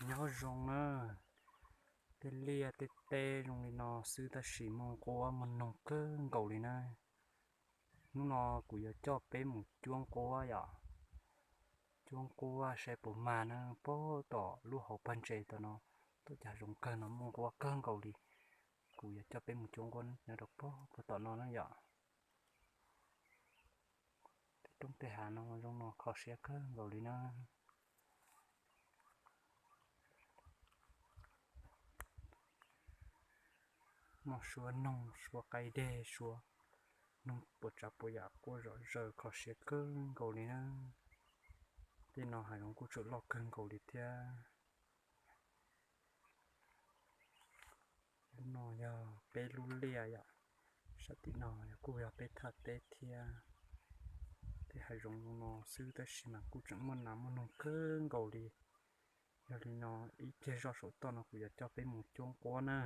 Nyob zoo na, tej liaj tej teb zoo li no xwb tab sis muaj nquab muaj noog kawg nkaus li na. Hnub no kuv yuav coj peb mus cuab nquab yom. Cuab nquab saib puas mag na, puag tom lub hauv pag ntses tom no, tom cag zoov kawg no muaj nquab kawg nkaus li. Kuv yuav coj peb mus cuab nquab nyob rau puag puag tom no na yom. Tej roob tej hav no zoo no kho siab kawg nkaus li na. Muaj suab noog suab qaib deg suab noog puas tsav puas yam quaj zom zaws kho siab kawg nkaus li na. Tej no hav zoov kuj tseem loj kawg nkaus li thiab. Lub no yog peb lub liaj yom, sab tim no kuj yog peb thaj teb thiab. Tej hav zoov no xwb tab sis mas kuj tseem muaj nas muaj noog kawg nkaus li. Yog li no ib pliag zoj saum toj no kuv yuav coj peb mus cuab nquab na.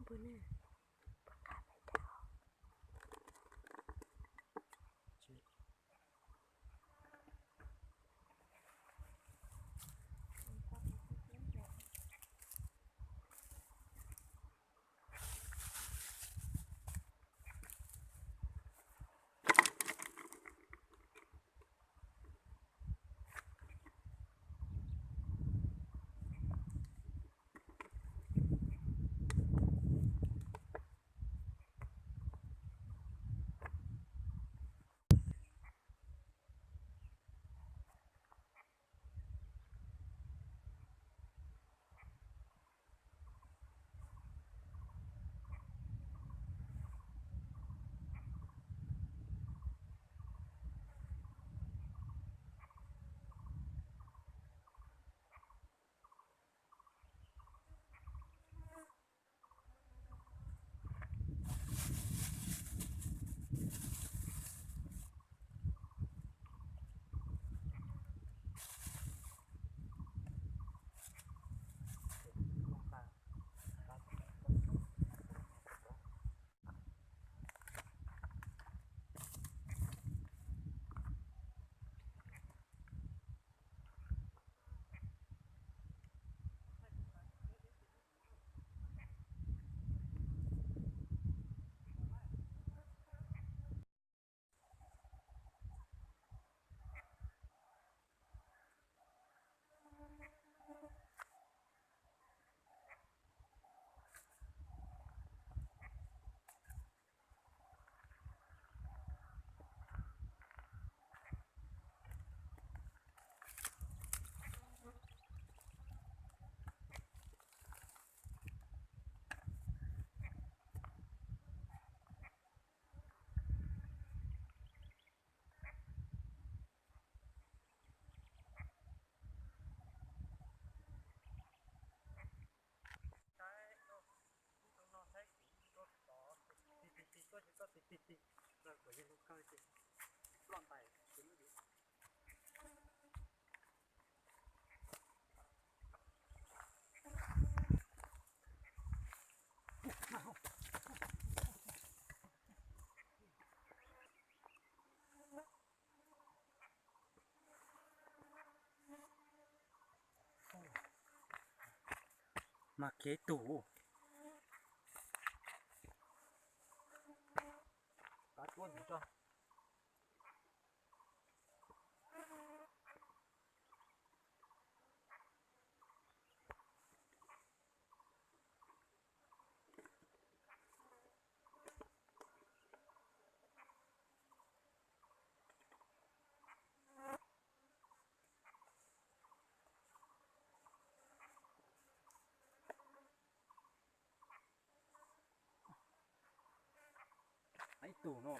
Ua ne, puas qab peb dag? Mas kev tus. Ib tug no.